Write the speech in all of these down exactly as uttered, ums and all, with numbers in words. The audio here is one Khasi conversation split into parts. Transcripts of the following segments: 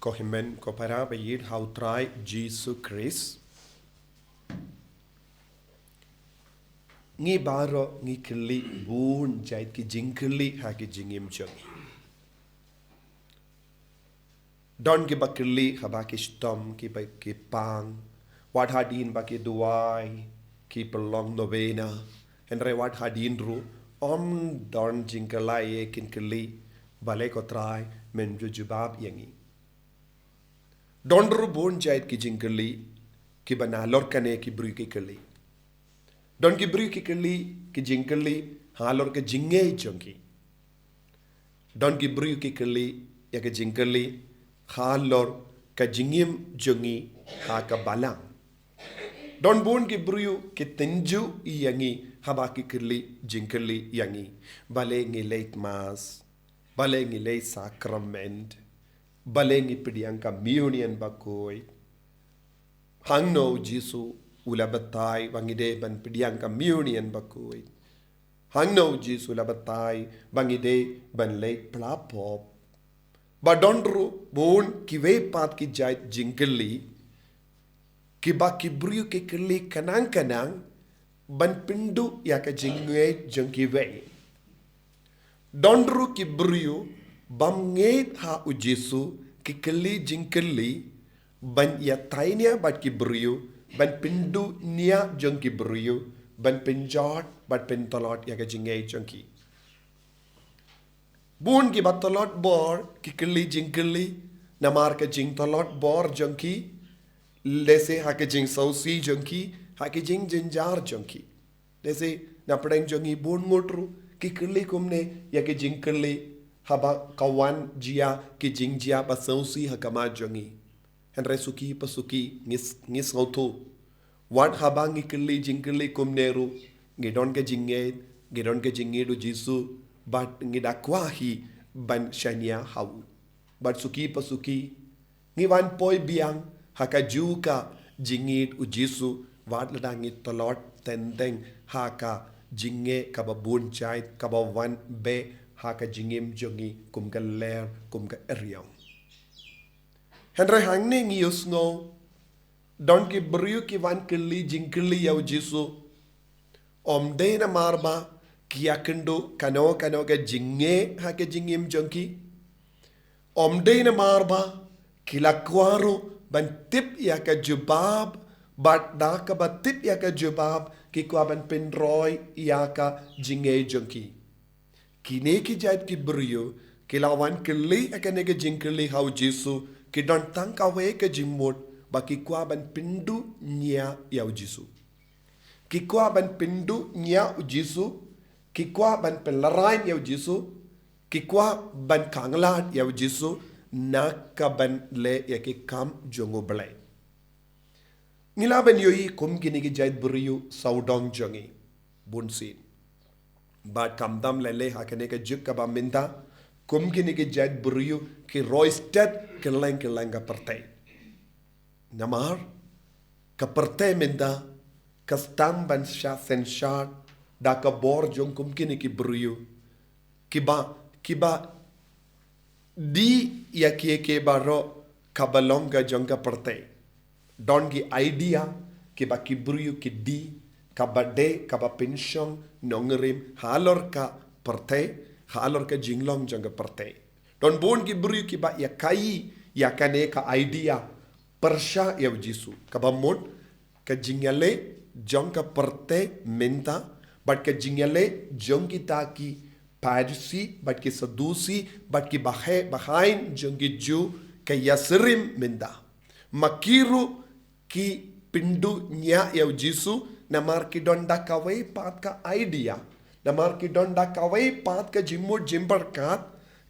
Ko hynmen ko para ba ïeit ha u Trai Jisu Khrist. Ngi baroh ngi kylli bun jait ki jingkylli ha ki jingim jong ngi. Don kiba kylli haba ki shitom, kiba ki pang, wat hadien ba ki duwai, ki pynlong novena. Hynrei wat hadien ruh, ym don jingkylla ei ei kin kylli, balei ko Trai men ju jubab ïa ngi. Don ruh bun jait ki jingkylli, kiba nalor kane ki briew ki kylli. Don ki briew ki kylli, ki jingkylli halor ka jingngeit jong ki. Don ki briew ki kylli ïa ka jingkylli halor ka jingim jong ngi ha ka balang. Don bun ki briew ki tynjuh ïa ngi haba ki kylli jingkylli ïa ngi. Balei ngi leit Mass, balei ngi leit Sakrament, balei ngi pdiang Communion bakhuid. Hangno u Jisu u la batai ba ngi dei ban pdiang Communion bakhuid. Hangno u Jisu u la batai ba ngi dei ban leit pla pop. Ba don ruh bun kiwei pat ki jait jingkylli, kiba ki briew ki kylli khnang khnang ban pynduh ïa ka jingngeit jong kiwei. Don ruh ki briew bym ngeit ha u Jisu ki kylli jingkylli ban ïatai nia bad ki briew, ban pynduh nia jong ki briew, ban pynjot bad pyntlot ïa ka jingngeit jong ki. Bun kiba tlot bor ki kylli jingkylli namar ka jingtlot bor jong ki, lehse ha ka jingsngewsih jong ki, ha ka jingjynjar jong ki. Lehse na pdeng jong ngi bun ngut ruh ki kylli kumne ïa ka jingkylli haba ka wan jia ki jingjia ba sngewsih ha khmat jong ngi. Hynrei suki pa suki ngi s-, ngi sngewthuh, wat haba ngi kylli jingkylli kumne ruh, ngi don ka jingngeit, ngi don ka jingngeit u Jisu, bad ngi da kwah hi ban shaniah ha u. Bad suki pa suki ngi wan poi biang ha ka juh ka jingngeit u Jisu, wat lada ngi tlot teng teng ha ka jingngeit kaba bun jait kaba wan beh ha ka jingim jong ngi kum ka lyer, kum ka eriong. Hynrei hangne ngi ïohsngew, don ki briew ki wan kylli jingkylli ïa u Jisu. Ym dei namar ba ki ïakynduh kano kano ka jingngeit ha ka jingim jong ki. Ym dei namar ba ki la kwah ruh ban tip ïa ka jubab, bad da kaba tip ïa ka jubab ki kwah ban pynroi ïa ka jingngeit jong ki. Kine ki jait ki briew ki la wan kylli ïa kane ka jingkylli ha u Jisu, ki don tang kawei ka jingmut ba ki kwah ban pynduh nia ïa u Jisu. Ki kwah ban pynduh nia u Jisu, ki kwah ban pynlehrain ïa u Jisu, ki kwah ban khanglad ïa u Jisu na ka ban leh ïa ki kam jong u Blei. Ngi lah ban ïohi kum kine ki jait briew sawdong jong ngi bunsien. Bad khamtam lei lei ha kane ka juk kaba mynta, kum kine ki jait briew ki roi stet kylleng kylleng ka pyrthei. Namar ka pyrthei mynta ka sdang ban shah synshar da ka bor jong kum kine ki briew kiba, kiba die ïa kiei kiei baroh kaba long ka jong ka pyrthei. Don ki idea kiba ki briew ki die, kaba dei kaba pynshong nongrim halor ka pyrthei, halor ka jinglong jong ka pyrthei. Don bun ki briew kiba ïa kaei ïa kane ka idea pyrshah ïa u Jisu. Kaba mut, ka jingïaleh jong ka pyrthei mynta bad ka jingïaleh jong kita ki Pharisi bad ki Sadusi bad ki baheh bahain jong ki Jiw ka ïasyriem mynta. Ma ki ruh ki pynduh nia ïa u Jisu namar ki don da kawei pat ka idea, namar ki don da kawei pat ka jingmut jingpyrkhat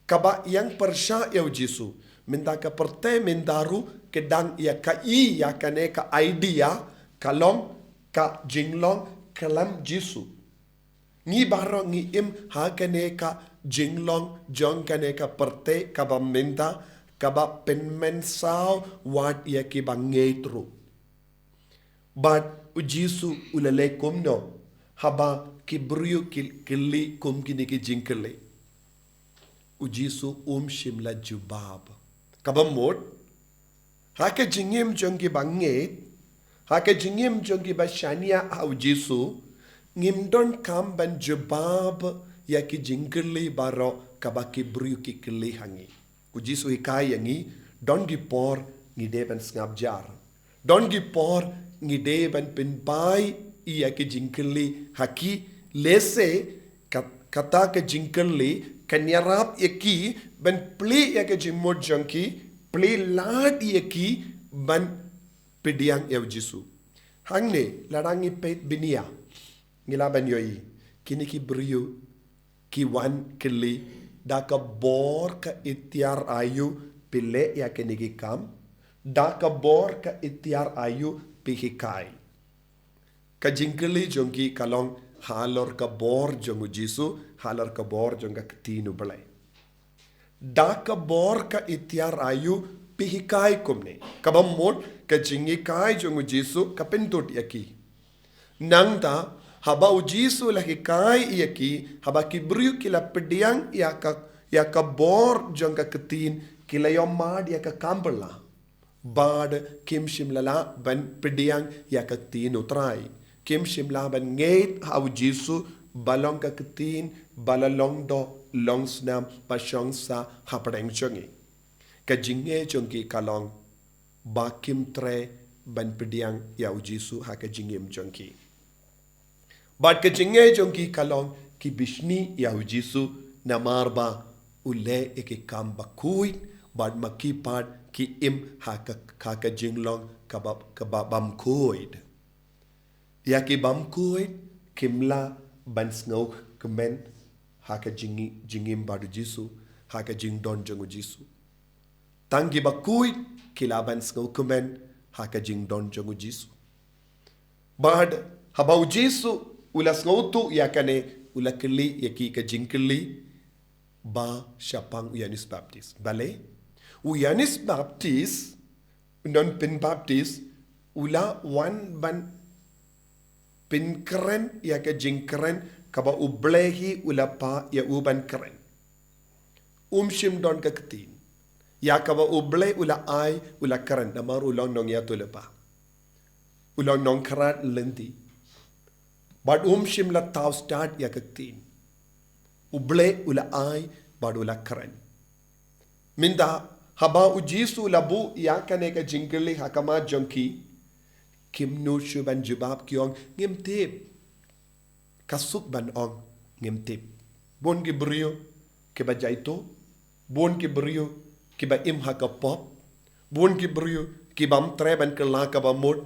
kaba ïeng pyrshah ïa u Jisu. Mynta ka pyrthei mynta ruh ka dang ïa kaei ïa kane ka idea ka long ka jinglong khlem Jisu. Ngi baroh ngi im ha kane ka jinglong jong kane ka pyrthei kaba mynta kaba pynmynsaw wat ïa kiba ngeit ruh. Bad u Jisu u la leh kumno haba ki briew ki kylli kum kine ki jingkylli? U Jisu um shym la jubab. Kaba mut, Ha ka jingim jong ki bangeit, ha ka jingim jong ki ba shaniah ha u Jisu, ngim donkam ban jubab ïa ki jingkylli baroh kaba ki briew ki kylli ha ngi. U Jisu hikai ïa ngi, don ki por ngi dei ban sngap jar. Don ki por ngi dei ban pynbai ïa ki jingkylli ha ki, lehse kat-, kata ka jingkylli kan ïarap ïa ki ban plie ïa ka jingmut jong ki, plie lad ïa ki ban pdiang ïa u Jisu. Hangne, lada ngi peit bniah, ngi lah ban ïohi kine ki briew ki wan kylli, da ka bor ka iktiar aïu phi leh ïa kine ki kam, da ka bor ka iktiar aïu phi hikai. Ka jingkylli jong ki ka long halor ka bor jong u Jisu, halor ka bor jong ka ktien u Blei. Da ka bor ka iktiar aïu phi hikai kumne. Kaba mut ka jinghikai jong u Jisu ka pyntud ïa ki. Nangta, haba u Jisu u la hikai ïa ki, haba ki briew ki la pdiang ïa ka, ïa ka bor jong ka ktien, ki la ïohmad ïa ka kam bylla. Bad kim shym la lah ban pdiang ïa ka ktien u Trai. Kim shym lah ban ngeit ha u Jisu ba long ka ktien ba la long doh long snam ba shong sah hapdeng jong ngi. Ka jingngeit jong ki ka long ba kim treh ban pdiang ïa u Jisu ha ka jingim jong ki. Bad ka jingngeit jong ki ka long ki bishni ïa u Jisu namar ba u leh ïa ki kam bakhuid, bad ma ki pat ki im ha ka, ha ka jinglong kaba, kaba bymkhuid. Ïa ki bymkhuid kim lah ban sngewkmen ha ka jing-, jingim bad u Jisu, ha ka jingdon jong u Jisu. Tang ki bakhuid ki lah ban sngewkmen ha ka jingdon jong u Jisu. Bad haba u Jisu u la sngewthuh ïa kane, u la kylli ïa ki ka jingkylli ba shaphang u Ïoannis Baptis. Balei? U Ïoannis Baptis, u nongpynbaptis, u la wan ban pynkren ïa ka jingkren kaba u Blei hi u la phah ïa u ban kren. Um shym don ka ktien. Ïa kaba u Blei u la ai, u la kren namar u long nongïathuhlypa. U long nongkyrpad lynti. Bad um shym la thaw stad ïa ka ktien. U Blei u la ai, bad u la kren. Mynta, haba u Jisu u la buh ïa kane ka jingkylli ha khmat jong ki, kim nud shuh ban jubab, ki ong ngim tip. Ka suk ban ong ngim tip. Bun ki briew kiba jaituh, bun ki briew kiba im ha ka pop, bun ki briew ki bym treh ban kylla kaba mut,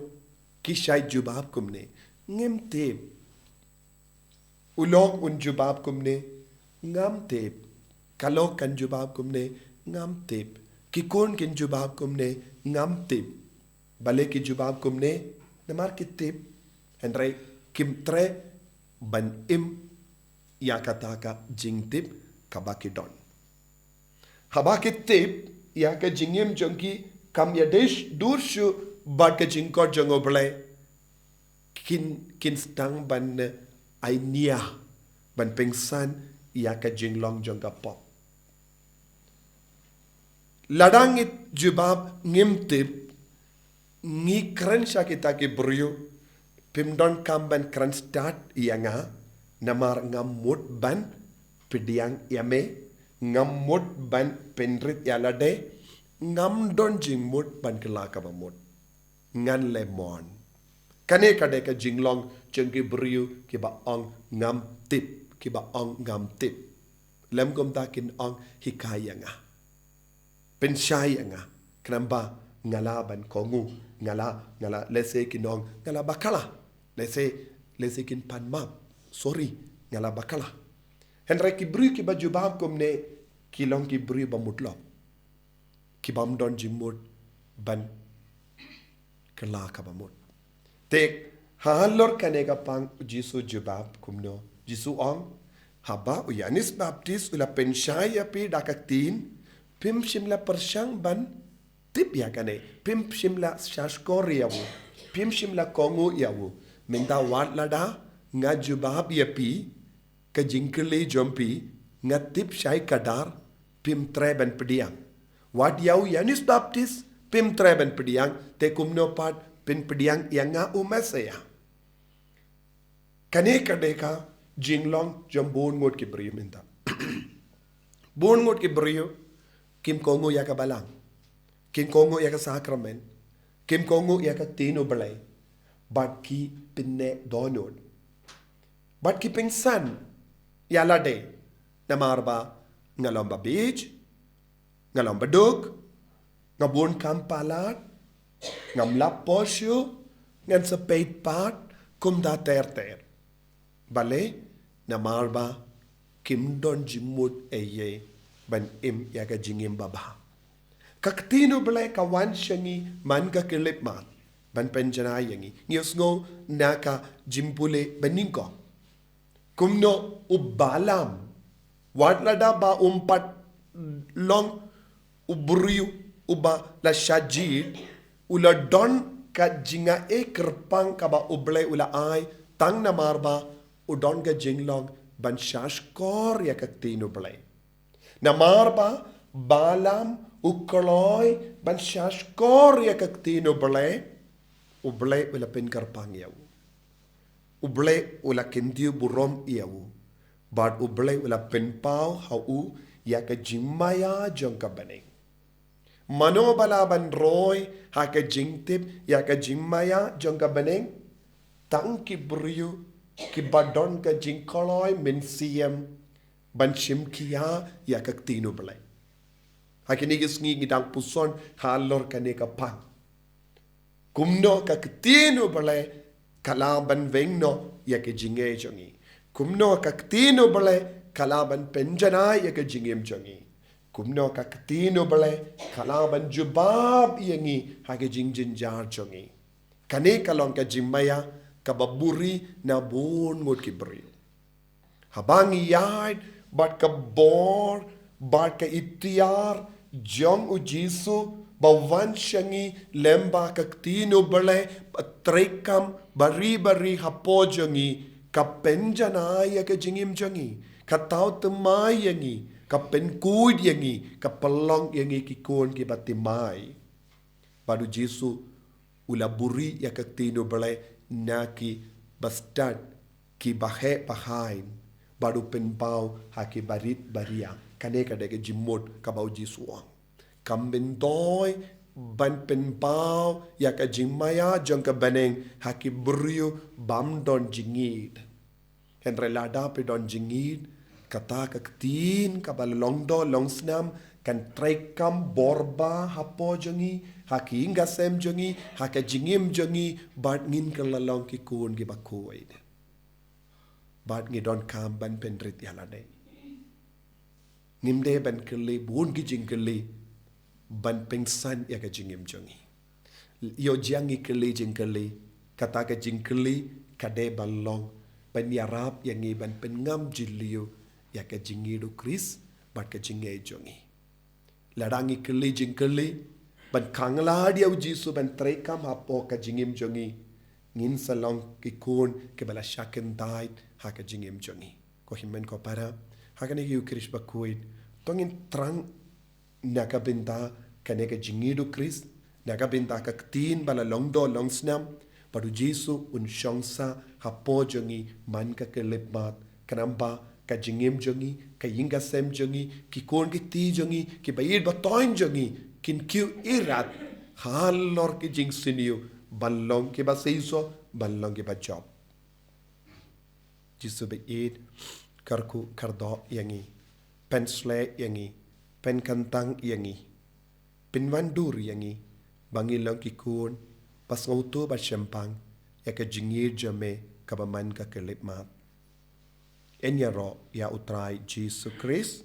ki shait jubab kumne, ngim tip. U lok un jubab kumne, ngam tip. Ka lok kan jubab kumne, ngam tip. Ki khun kin jubab kumne, ngam tip. Balei ki jubab kumne? Namar ki tip. Hynrei kim treh ban im ïa kata ka jingtip kaba ki don. Haba ki tip ïa ka jingim jong ki kam ïadei dur shuh bad ka jingkhot jong u Blei, kin, kin sdang ban, eh, ai nia, ban pynsan ïa ka jinglong jong ka pop. Lada ngi jubab ngim tip, ngi kren sha kita ki briew, phim donkam ban kren stad ïa nga, namar ngam mut ban pdiang ïa me, ngam mut ban pynrit ïa lade, ngam don jingmut ban kylla kaba mut. Ngan leh mon. Kane ka dei ka jinglong jong ki briew kiba ong ngam tip, kiba ong ngam tip. Lym kumta kin ong hikai ïa nga. Pynshai ïa nga. Khnang ba nga lah ban kohnguh, nga lah, nga lah, lehse kin ong nga lah bakla. Lehse, lehse kin pan map. Sorry, nga lah bakla. Hynrei ki briew kiba jubab kumne, ki long ki briew ba mutlop. Ki bym don jingmut ban kylla kaba mut. Te halor kane ka pang u Jisu jubab kumno? Jisu ong, haba u Ïoannis Baptis u la pynshai ïa phi da ka ktien, phim shym la pyrshang ban tip ïa kane, phim shym la shahshkor ïa u, phim shym la kohnguh ïa u. Mynta wat lada nga jubab ïa phi, ka jingkylli jong phi, nga tip shai kdar, phim treh ban pdiang. Wat ïa u Ïoannis Baptis, Phim treh ban pdiang, te kumno pat phin pdiang ïa nga u Messiah? Kane ka dei ka jinglong jong bun ngut ki briew mynta. Bun ngut ki briew kim kohnguh ïa ka balang, kim kohnguh ïa ka sakramen, kim kohnguh ïa ka ktien u Blei, bad ki pynneh dohnud. Bad ki pynsan ïa lade, namar ba nga long ba bieit, nga long ba duk, nga bun kam palat, ngam lap por shuh, ngan sa peit pat, kumta ter ter. Balei? Namar ba kim don jingmut ei ei ban im ïa ka jingim babha. Ka ktien u Blei ka wan sha ngi man ka khyllipmat ban pynjanai ïa ngi. Ngi ïohsngew na ka jingpule banyngkong kumno u Balaam, wat lada ba um pat long u briew uba la shah jied, u la don ka jingaiei kyrpang kaba u Blei u la ai, tang namar ba u don ka jinglong ban shahshkor ïa ka ktien u Blei. Namar ba Balaam u kloi ban shahshkor ïa ka ktien u Blei, u Blei u la pynkyrpang ïa u. U Blei u la kyntiew burom ïa u. Bad u Blei u la pynpaw ha u ïa ka jingmaïa jong ka bneng. Mano ba lah ban roi ha ka jingtip ïa ka jingmaïa jong ka bneng? Tang ki briew kiba don ka jingkloi mynsiem ban shim khia ïa ka ktien u Blei. Ha kine ki sngi ngi dang puson halor kane ka pang. Kumno ka ktien u Blei ka lah ban weng noh ïa ka jingngeit jong ngi? Kumno ka ktien u Blei ka lah ban pynjanai ïa ka jingim jong ngi? Kumno ka ktien u Blei ka lah ban jubab ïa ngi ha ka jingjynjar jong ngi? Kane ka long ka jingmaïa kaba buhrieh na bun ngut ki briew. Haba ngi ïaid bad ka bor bad ka iktiar jong u Jisu ba wan sha ngi lem bad ka ktien u Blei, ba treikam bari bari hapoh jong ngi, ka pynjanai ïa ka jingim jong ngi, ka thaw thymmai ïa ngi, ka pynkhuid ïa ngi, ka pynlong ïa ngi ki khun kiba thymmai. Bad u Jisu u la buhrieh ïa ka ktien u Blei na ki bastad, ki baheh bahain, bad u pynpaw ha ki barit baria. Kane ka dei ka jingmut kaba u Jisu u ong. Kam myntoi ban pynpaw ïa ka jingmaïa jong ka bneng ha ki briew bym don jingngeit. Hynrei lada phi don jingngeit, kata ka ktien kaba long doh long snam kan treikam bor bha hapoh jong ngi, ha ki ïing ki sem jong ngi, ha ka jingim jong ngi, bad ngin kylla long ki khun kiba khuid. Bad ngi donkam ban pynrit ïa lade. Ngim dei ban kylli bun ki jingkylli ban pynsan ïa ka jingim jong ngi. Ïoh jia ngi kylli jingkylli, kata ka jingkylli ka dei ban long ban ïarap ïa ngi ban pynngam jylliew ïa ka jingngeit u Khrist bad ka jingngeit jong ngi. Lada ngi kylli jingkylli ban khanglad ïa u Jisu ban treikam hapoh ka jingim jong ngi, ngin sa long ki khun kiba la shah kyntait ha ka jingim jong ngi. Ko hynmen ko para, ha kane ka Ïukharist bakhuid, to ngin thrang na ka bynta kane ka jingngeit u Khrist, na ka bynta ka ktien ba la long doh long snam, bad u Jisu un shong sah hapoh jong ngi man ka khyllipmat, khnang ba ka jingim jong ngi, ka ïing ka sem jong ngi, ki khun ki kti jong ngi, ki baieit bathoiñ jong ngi, kin kiew irat halor ki jingsniew, ban long kiba seisoh, ban long kiba jop. Jisu baieit, kyrkhu kyrdoh ïa ngi, pynshlei ïa ngi, pynkyntang ïa ngi, pynwandur ïa ngi, ba ngin long ki khun ba sngewthuh bad shemphang ïa ka jingngeit jong me kaba man ka khyllipmat. Yn ïaroh ïa u Trai Jisu Khrist.